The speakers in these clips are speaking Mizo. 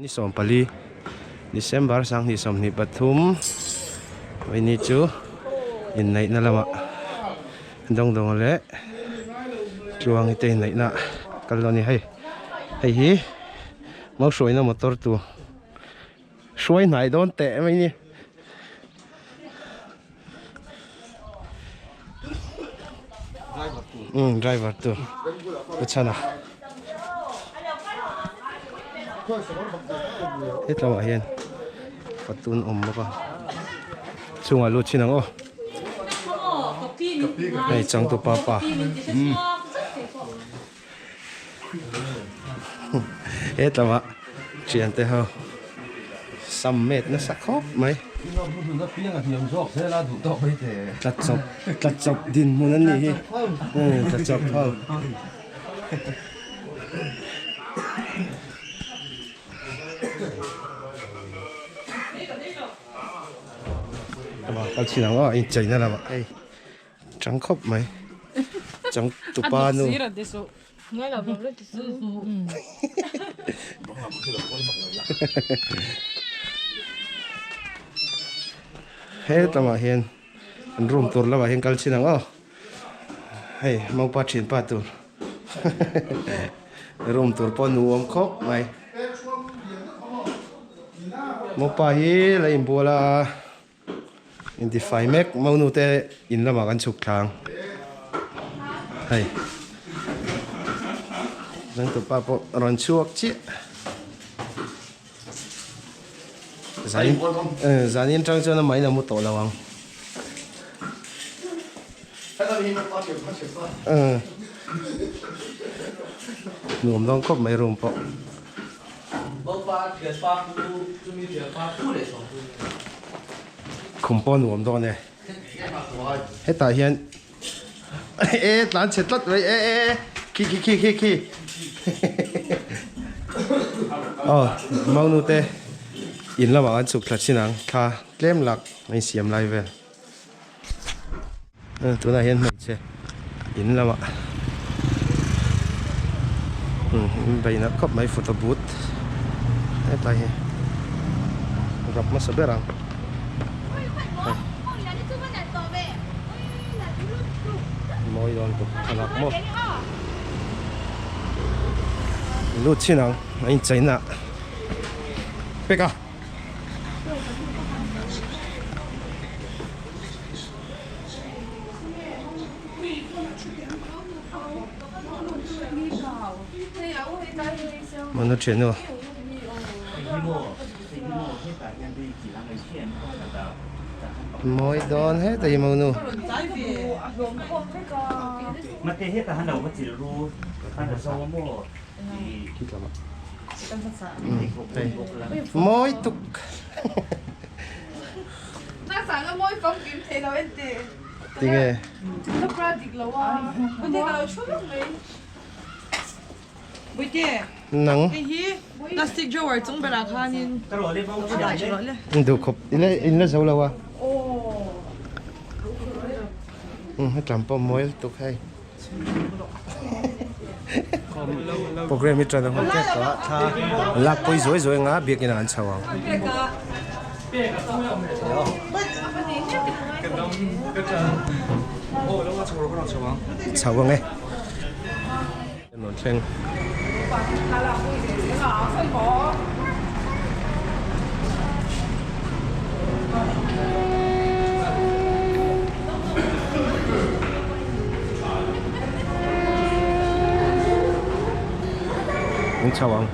Ni 14 December 2023 vawiini chu inneihna lamah dawngdawnga leh tluangi te inneihna kal dawn a ni hei hei hi hmahruaina motor tur hruai hnai dawn teh mai a ni. Umm driver tu pu chhana hetlamah hian patun awm bawk a chungah lut chin ang aw hei changtupa pa Hetlama thiante ho sam met nasa khawp mai. Tla chawp tla chawp dinhmun an nih hi tla chawp ho. Kal chin ang aw a incheina lamah hei. Chang khawp mai. Chang tupa nu. He tlangah hian an room tur lamah hian kal chin ang aw. Hei maupa thianpa tur room tur pawh nuam khawp mai. Maupa hi la inbual a. Intifai mek monu te in lamah kan chhuk thlang hei zangtupa pawh rawn chhuak chiah zanin zanin tang chuan amah in a mu tawh lo ang nuam dawn khawp mai room pawh. Khum pawh nuam dawn e. Hetah hian e tlan chhe tlat mai e e e khi khi khi khi khi aw Mangnu te in lamah an chhuk thla chin ang thla tlem lak a insiam lai vel. Tunah hian hmeichhe in lamah in beihna khawp mai photo booth hetlai hi rap hmasa ber ang mawi dawn tuk thlalak maw lut chin ang a incheina pek a. Manu thiannu. Mawi dawn heta hi monu. Mawi tuk. Tinge? Nang. Duh khawp in la zo lo a. Hetlam pawh mawi lutuk hei. Program hi tan a hun tep tawh a thla lak pawi zuai zuai anga biakin ah an chho ang. Chho ang e. Rawn thleng. An chho ang.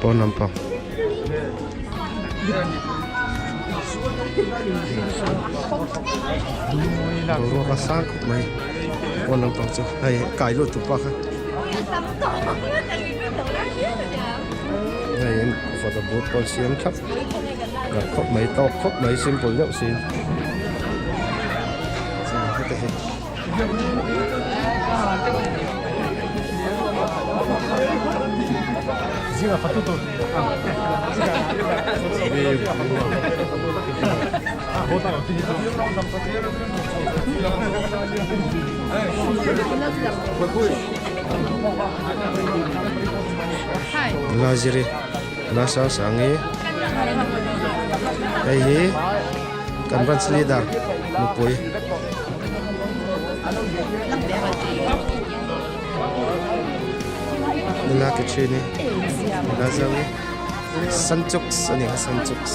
Pawn lampang. Boruak a sang khawp mai pawn lampang chu hei kai lut tu pa kha hei in photo booth pawh an siam thlap nalh khawp mai tawk khawp mai simple deuh siin heta hi. Laziri Lasa Sangi hei hi kan branch leader nupui. Nula ke thin i nula zo i Sanchuks a ni a Sanchuks.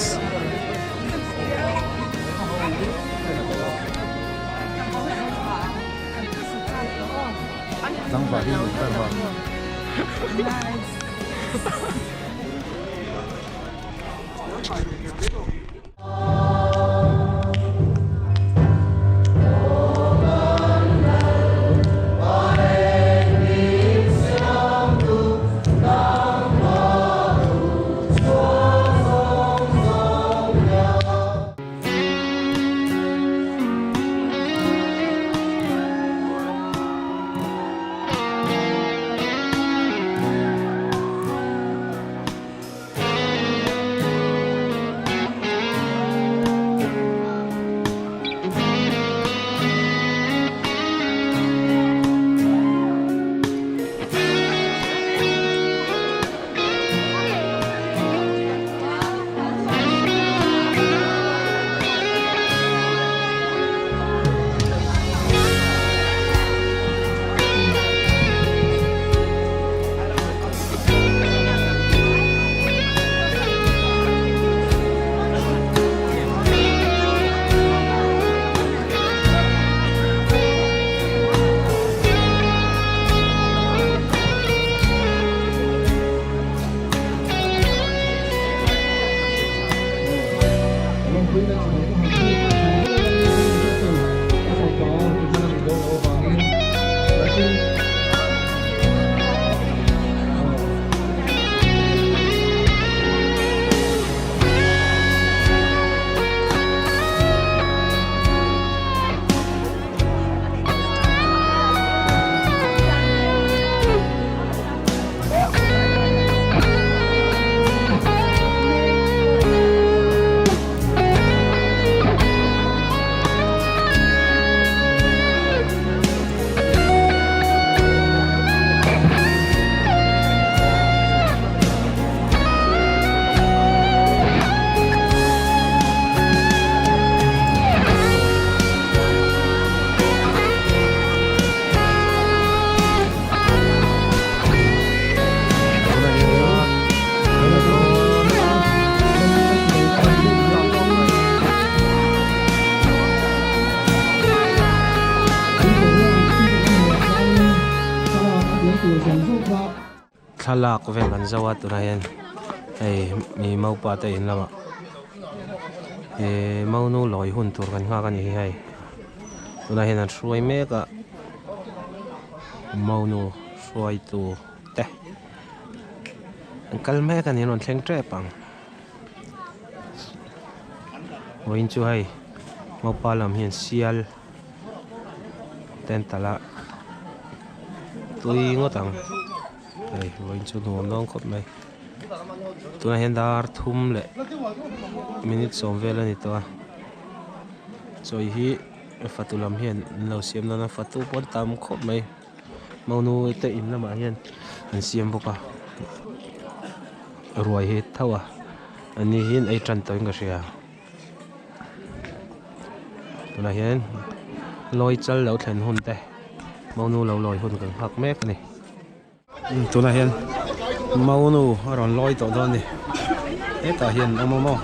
Thlalak vel an zo a tunah hian hei mi maupa te in lamah ihh maunu lawi hun tur kan nghak a ni hi hei tunah hian an hruai mek a maunu hruaitu te an kal mek a ni an rawn thleng tep ang. Vawiin chu hei Ngopa lam hian sial tent a la tui ngawt ang hei vawiin chu nuam dawn khawp mai tunah hian dar thum leh minute sawm vel a ni tawh a chawi hi fatu lam hian an lo siam dawn a fatu pawh an tam khawp mai. Maunu te in lamah hian an siam bawk a ruai hi tho a ani hi an ei tan tawhin ka hria tunah hian lawi chal lo thlen hun te maunu lo lawi hun kan nghak mek a ni tunah hian maunu a rawn lawi tawh dawn a ni hetah hian an awm a maw.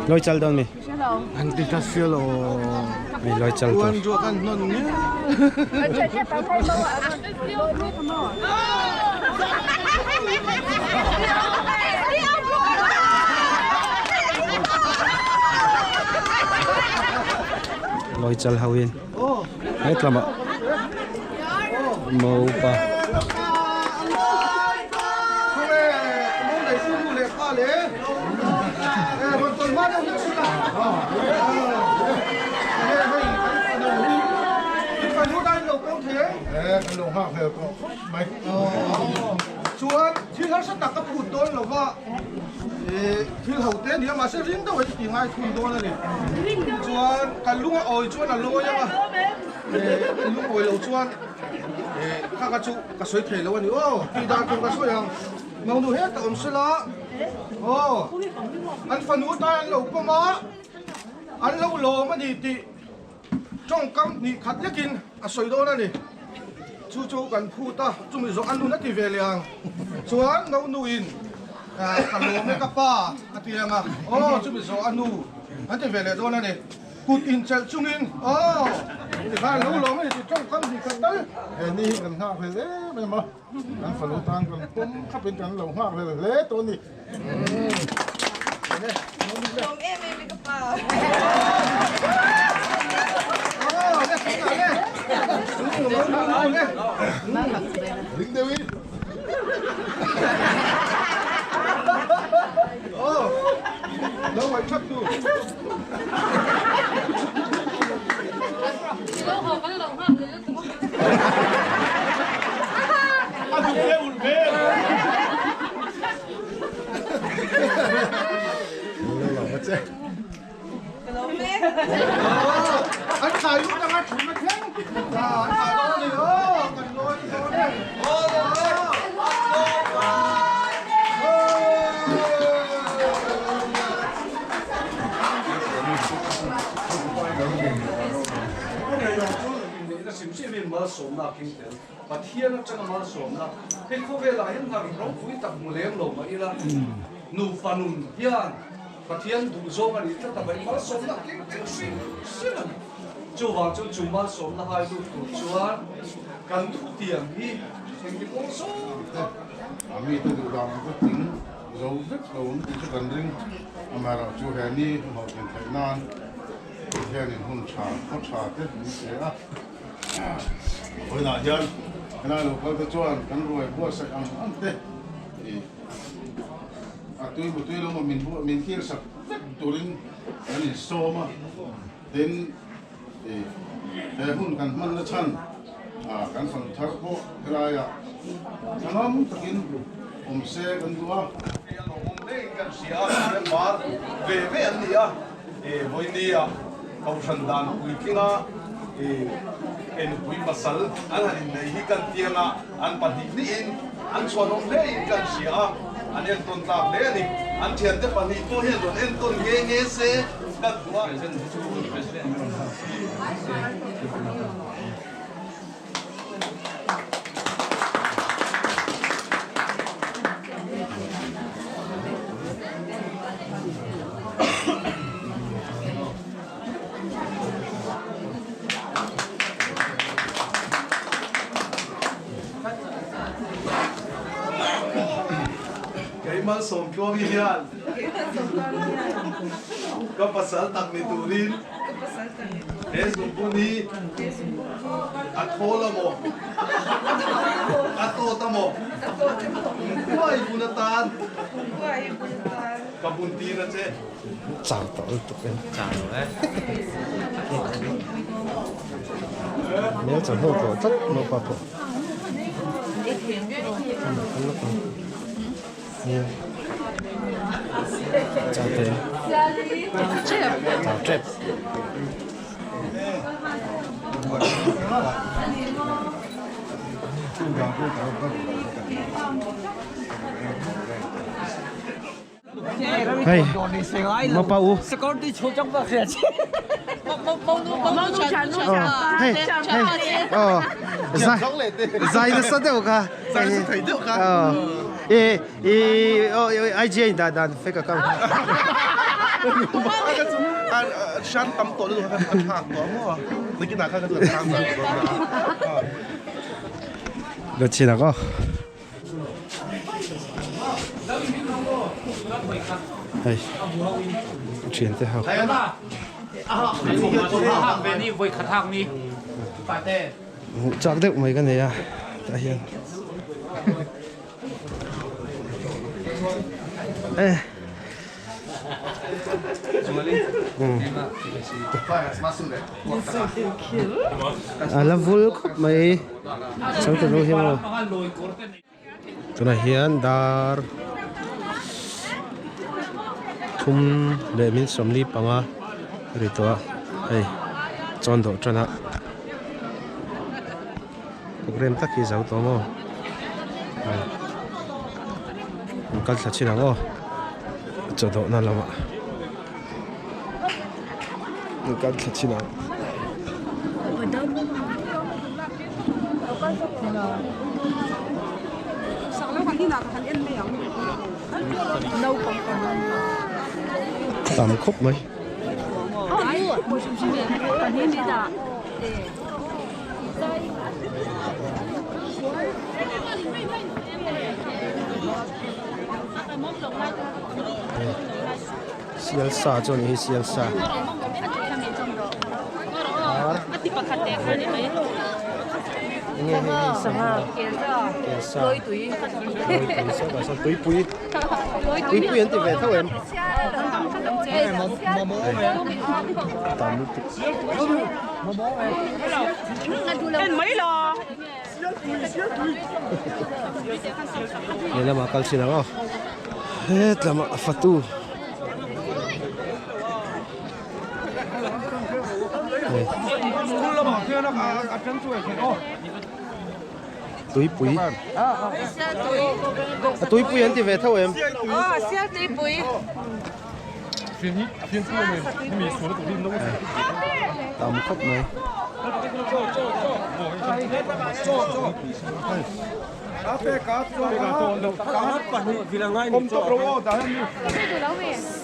Lawi chal dawn mi? An ti ta sia lo. Mi lawi chal tur. Uan ruah kan hnawn nge. Lawi chal ho in hetlamah mopa. Chuan thil harsa tak a phut dawn lo va, thil ho te nia mahse ring deuh in ti ngai thun dawn a ni. Chuan kan lung a awi chuan a lawi ang a, lung awi lo chuan kha kha chu ka sawi thei lo a ni aw tih dan tur ka sawi ang. Monu hetah awm sela aw an fanu tan an lo pawm a, an lo lawm a ni tih Tawngkam hnih khat lekin a sawi dawn a ni. Chu chu kan phut a, chumi zawh a nun a ti ve leh ang. Chuan Nonuin ka lawm e ka pa a ti ang a, aw chumi zawh a nu an ti ve leh dawn a ni. Kut inchelh chungin aw tikhan lo lawm a ni tih tawngkam hnih khat tal. He ni hi kan nghak hlel em em a, kan fanu tan kan pawm khapin kan lo nghak hlel hle tawh a ni. Lawm em em i ka pa. Ring deuh i. An khai lut anga thum a thleng an khai dawn a ni aw kan lawi dawn e. Inneihna hrim hrimin malsawmna a keng tel. Pathian atanga malsawmna hei khawvelah hian hna ropui tak hmu lem lo mah ila nupa nun hian Pathian duhzawng a nih tlat a vaih malsawmna a keng tel hrim hrim a ni. Chuvang chuan chu malsawmna hai lut tur chuan kan thutiang hi engti kawng zawng tak. A mite duh dan ang chu tling zo vek lo an tih chu kan ring. Amaherawhchu he ni hlawhtlin theih nan Pathianin hun tha, khaw tha te min pe a. Vawiinah hian helai lo kal te chuan kan ruai buatsaih ang ang te i a tui bu tui lama min buat min kir sak vek turin kan insawm a. Tin, i he hun kan hmanna chhan kan fanu thar pawh helaiah thlangam takin awm se kan duh a. Hei a lawmawm hle in kan hria a, Pathian mar ve ve an ni a. Vawinia Kohhran dan puitlinga enpui pasal an han inneih hi kan tianga an pahnih hnihin an chhuanawm hlein kan hria a, an entawn tlak hle a ni. An thiante pahnih pawh hian rawn entawn nghe nghe se kan duh a. Kei Malsawmtluangi hian ka pasal tak ni turin He zungbun hi a thawl a maw? A tawt a maw? Huai bun atan ka bun tir a che. Chau tawh lutuk em. Chau lo e. Hmel chau ho tawh tlat naupa pawh. Chau te. Chau tep. Hei, mapa u. Hei, hei, oh, zai, zai nasa deuh kha. Zai nasa thei deuh kha. I i IG a indah dan fake account. Shan tam tawh lutuk kha ka thlak tawh maw? Nakinah khan ka thlak zan dawn a. Lo chin ang aw. Hei thian te ho. Chak deuh mai ka nei a tah hian eh A la vul khawp mai changte lo hi maw tunah hian dar thum leh min sawmli panga ri tawh a hei chawn dawh tan a program tak hi zo tawh maw an kal thla chin ang aw chaw dawh na lamah an kal thla chin ang. Tam khawp mai. Sial sa chu a ni hi sial sa enge hei hei sangha kel sa lawitui tuipui tuipui an ti ve tho em tam lutuk Lehlamah kal chin ang aw hetlamah a fatu tuipui a tuipui an ti ve tho em Tam khawp mai.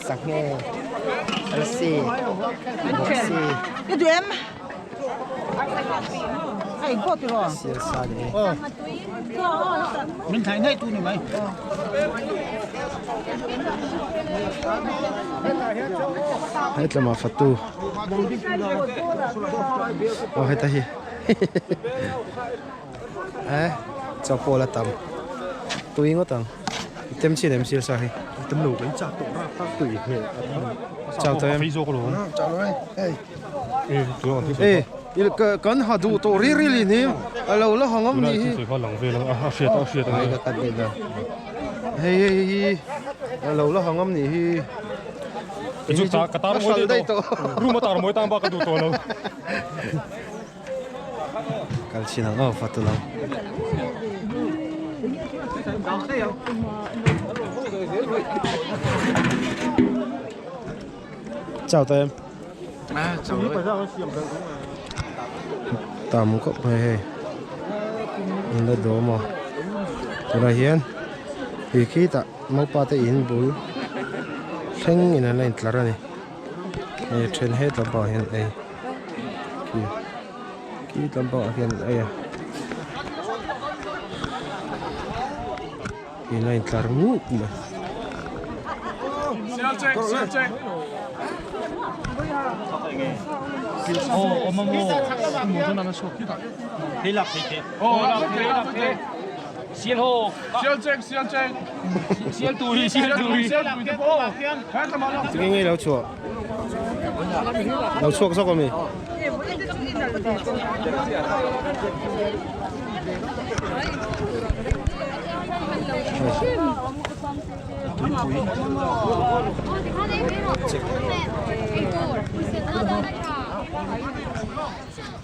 Sangha arsi bawksi sialsa ni. Hetlama fatu aw heta hi eh chaw pawh la tam tui ngawt ang tem chin em sialsa hi tem lo kan chak tawh ra tak tui hmel chau tawh em chau lo hei eh kan ha duh tawh ri ri li ni a lo la hang awm ni hi hei hei hi a lo la hang awm ni hi ka hral daih tawh kal chin ang aw fatu lam chào tụi em tam khawp mai hei in la dawm a tunah hian ih khitah naupa te in bul thleng in an la intlar a ni hei then het lampangah hian ei khi khi lampangah hian an ei a In a intlar ngut mai. Tinge nge lo chhuah? Lo chhuak zawk ami?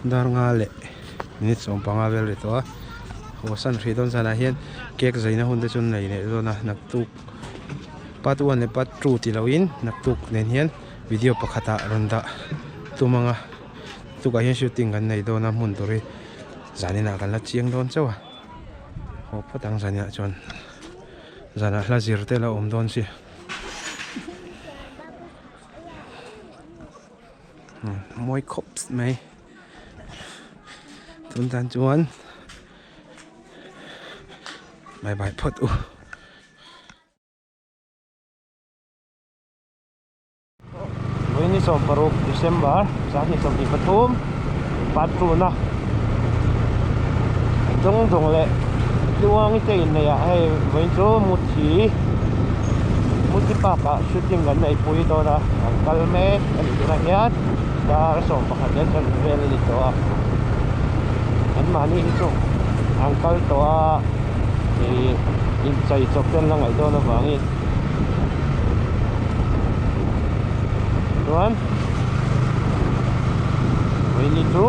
Dar nga leh minute sawm panga vel ri tawh a haw san hrih dawn zanah hian cake zaina hun te chu an nei leh dawn a naktuk part one leh part two ti loin naktuk nen hian video pakhatah rawn dah tum ang a tukah hian shooting kan nei dawn a hmun tur hi zaninah kan la chiang dawn chauh a haw phawt ang zaninah chuan. Zanah hla zir te la awm dawn si. Mawi khawp mai. Tun tan chuan bye bye phawt u. Vawiin 16 December 2023 Patruna Dawng dawng leh Tluangi te inneih ah hei vawiin chu Muthi Muthi park ah shooting kan nei pui dawn a an kal mek a nih tunah hian dar 11 leh chuan vel a ni tawh a an mahni hi chu an kal tawh a ih inchei chawp te an la ngaih dawn avangin. Chuan Vawiin chu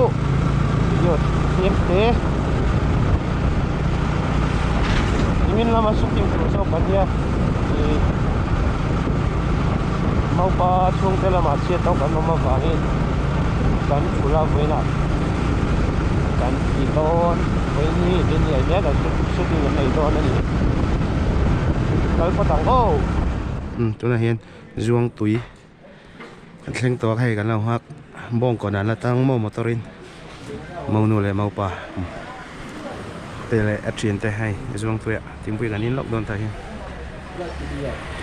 video tlem te nimin lama shooting tur zawk an nia ih maupa chhungte lamah chhiat tawk an awm avangin kan thul a vawiinah kan ti dawn vawiin hi engin nge hian an shooting an nei dawn a ni. Kal phawt ang aw. Umm tunah hian zuang tui kan thleng tawh a hei kan lo nghak bawngkawn an la tang maw motor in monu leh maupa te leh a thian te hei zuang tui ah thingpui kan in lawk dawn tah hian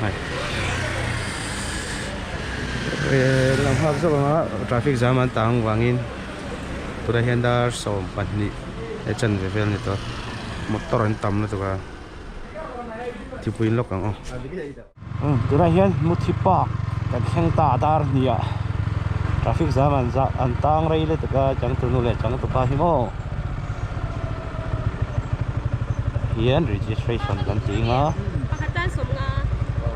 hei lo nghak zawk ang a traffic jam an tang vangin tunah hian dar 12 leh chanve vel a ni tawh motor an tam lutuk a. Thingpui in lawk ang aw. Tunah hian Muthi Park kan thleng ta a dar hnih ah traffic jam an zah an tang rei lutuk a changtunu leh changtupa hi maw hian registration kan ti ang a. Pakhat tan sawm nga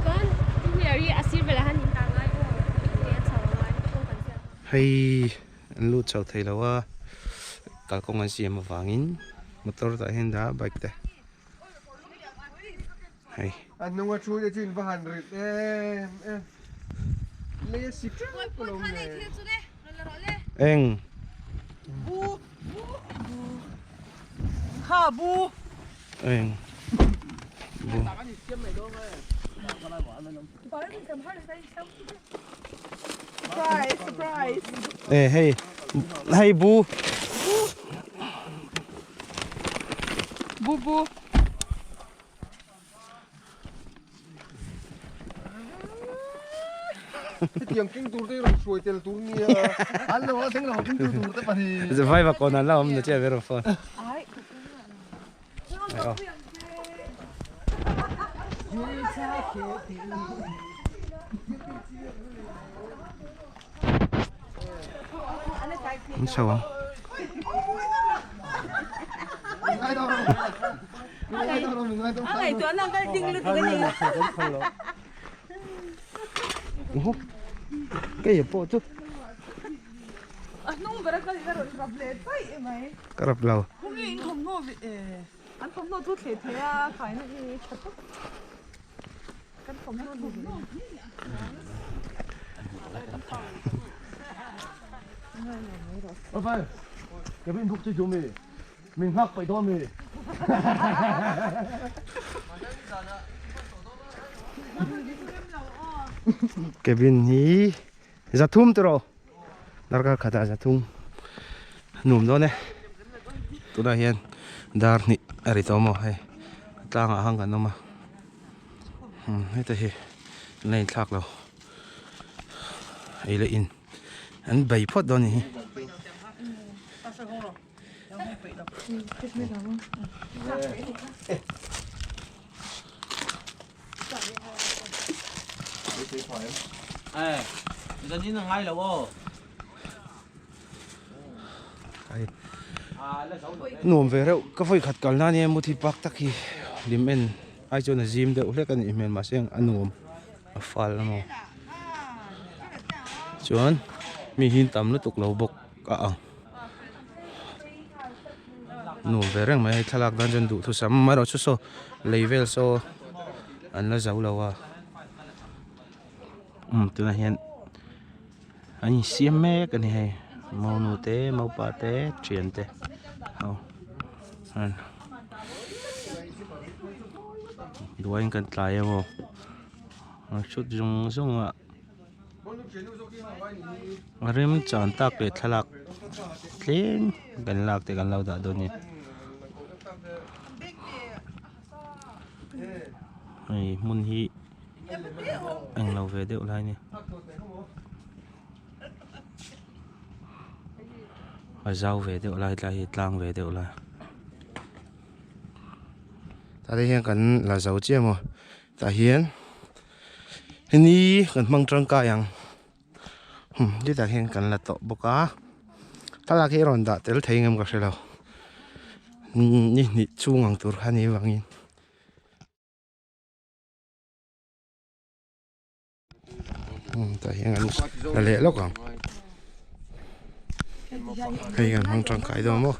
chuan two wheeler hi a sir velah hian in tah ngai aw enge a chho angai kawng kan siam a. Hei an lut chho thei lo a kalkawng an siam avangin motor tah hian dah a bike te. Hei. A hnung a thu te chu in va han rit em em. Lei a sik teuh lo nge. Eng. Bu. Bu. Kha bu. Eng. Bu. Surprise, surprise. Eh hei. Hei bu. Bu bu. Hetiang keng tur te rawn hruai tel tur nia. An lo a thleng lo keng tur tur te pahnih. Vai va kawn an la awm na che vero phone. Ai. An chho ang. Kei pawh chu. Ka rap lo. Cabin hi zathum tiraw darkar khatah zathum nuam dawn e tunah hian dar hnih a ri tawh maw hei tlangah hang kan awm a. Heta hi an la inthlak lo ei leh in an bei phawt dawn a ni hi. Nuam ve reuh ka vawi khat kalna ania muthi pak tak hi lim en ai chuan a zim deuh hlek a nih hmel mahse a nuam a fal emaw chuan mi hi an tam lutuk lo bawk a ang nuam ve reng mai hei thlalak dan chuan duhthusam amaherawhchu saw lei vel saw an la zo lo a umm tunah hian. An insiam mek a ni hei monu te maupa te thian te ho an Duaiin kan tlai emaw an shoot zawng zawng a a rem chan tak leh thlalak tlem kan lak te kan lo dah dawn a ni hei hmun hi englo ve deuh lai a ni. A zau ve deuh lai tlai hi tlang ve deuh lai. Tah te hian kan la zo chiah maw tah hian ni kan hmang tangkai ang hetah hian kan la tawh bawk a thlalak hi a rawn dah tel thei ngam ka hre lo ni hnih chhung ang tur kha ni vangin. Tah hian an la leh lawk ang hei kan hmang tangkai dawn maw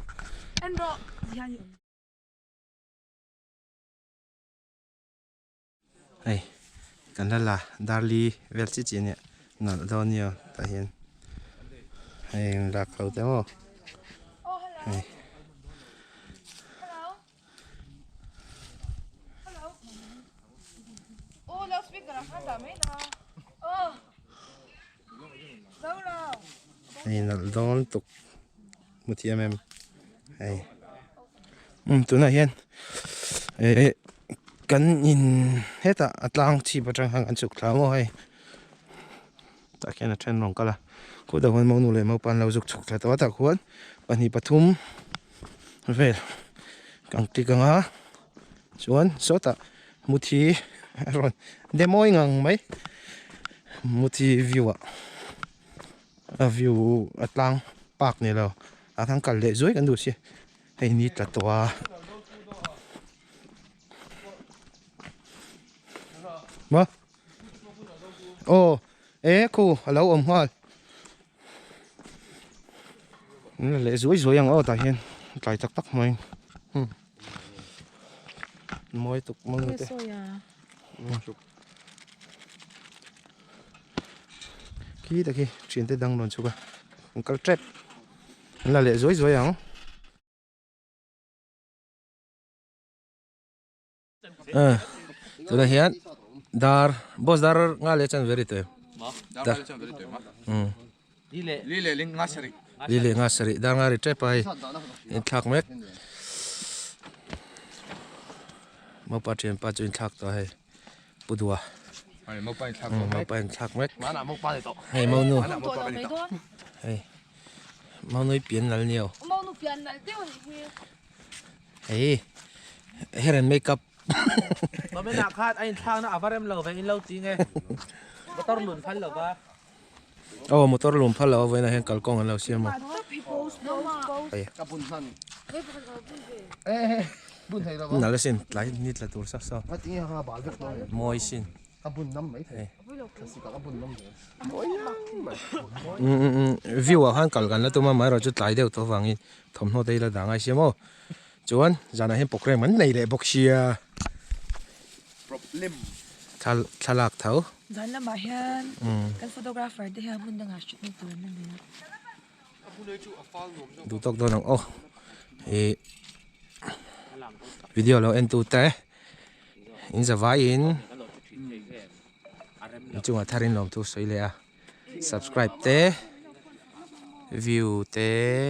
hei kan la la darli vel chi chi ania nalh dawn nia tah hian hei lak ho te maw hei. Hei nalh dawn tuk hmu thiam em hei umm tunah hian eh kan in hetah a tlang chhip atang khan kan chhuk thla maw hei tah khian a then rawn kal a khutah khuan monu leh mopa an lo zuk chhuk thla tawh a tah khuan pahnih pathum vel kan click ang a chuan sawtah muthi a rawn demo ngang mai muthi view ah a view a tlang park ni lo ah khan kal leh zuai kan duh si hei ni tla tawh a. Maw aw e khu a lo awm nghal an la leh zuai zuai ang aw tah hian tlai tak tak mai hmm mawi tuk mawi te khi ta khi thian te dang rawn chhuk a an kal tep an la leh zuai zuai ang. Tunah hian dar boss dar nga leh chan very tawh em dar li leh nga sarih dar nga ri tep a hei inthlak mek mopa thianpa chu inthlak tawh a hei pu dua mopa inthlak mek hei monu hei monu hi pian nal nia Hei hair and makeup. Comment ah khan a inthlakna a va rem lo ve in lo ti nge motor lun phal lo va. Aw motor lun phal lo a vawiinah hian kalkawng an lo siam a. Hei. Nal asin tlai ni tla tur sak saw. Mawi sin. View ah khan kal kan la tum a amaherawh chu tlai deuh tawh avangin thawmhnaw te hi la dah ngai sia maw chuan zanah hian program an nei leh bawk sia thlalak tho zan lamah hian kan photographer te hian hmun dangah shoot na tur an nei a. Duh tawk dawn ang aw ih video lo en tu te in zavai in inchungah thar in lawm thu sawi leh a subscribe te view te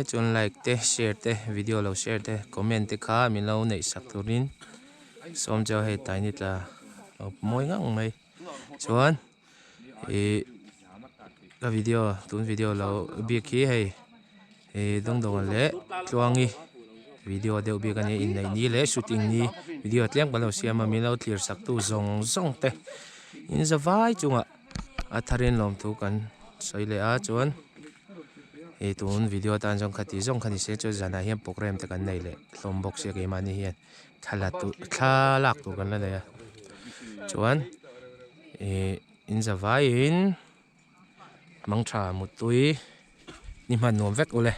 chuan like te share te video lo share te comment te kha min lo neih sak turin sawm cheu hei taini tla lo mawi ngang mai chuan. Ih ka video tun video lo bik hi hei ih dawngdawn leh tluangi video deuh bik a nia inneih ni leh shooting ni video tlem kan lo siam a min lo thlir sak tu zawng zawng te in za vai chungah a tharin lawmthu kan sawi leh a chuan ih tun video atan chuan khati zawng kha ni se chuan zanah hian program te kan nei leh hlawm bawk sia keimahni hian thla la tur thla lak tur kan la nei a chuan. Ih in za vaiin mangtha muttui ni hman nuam vek ule.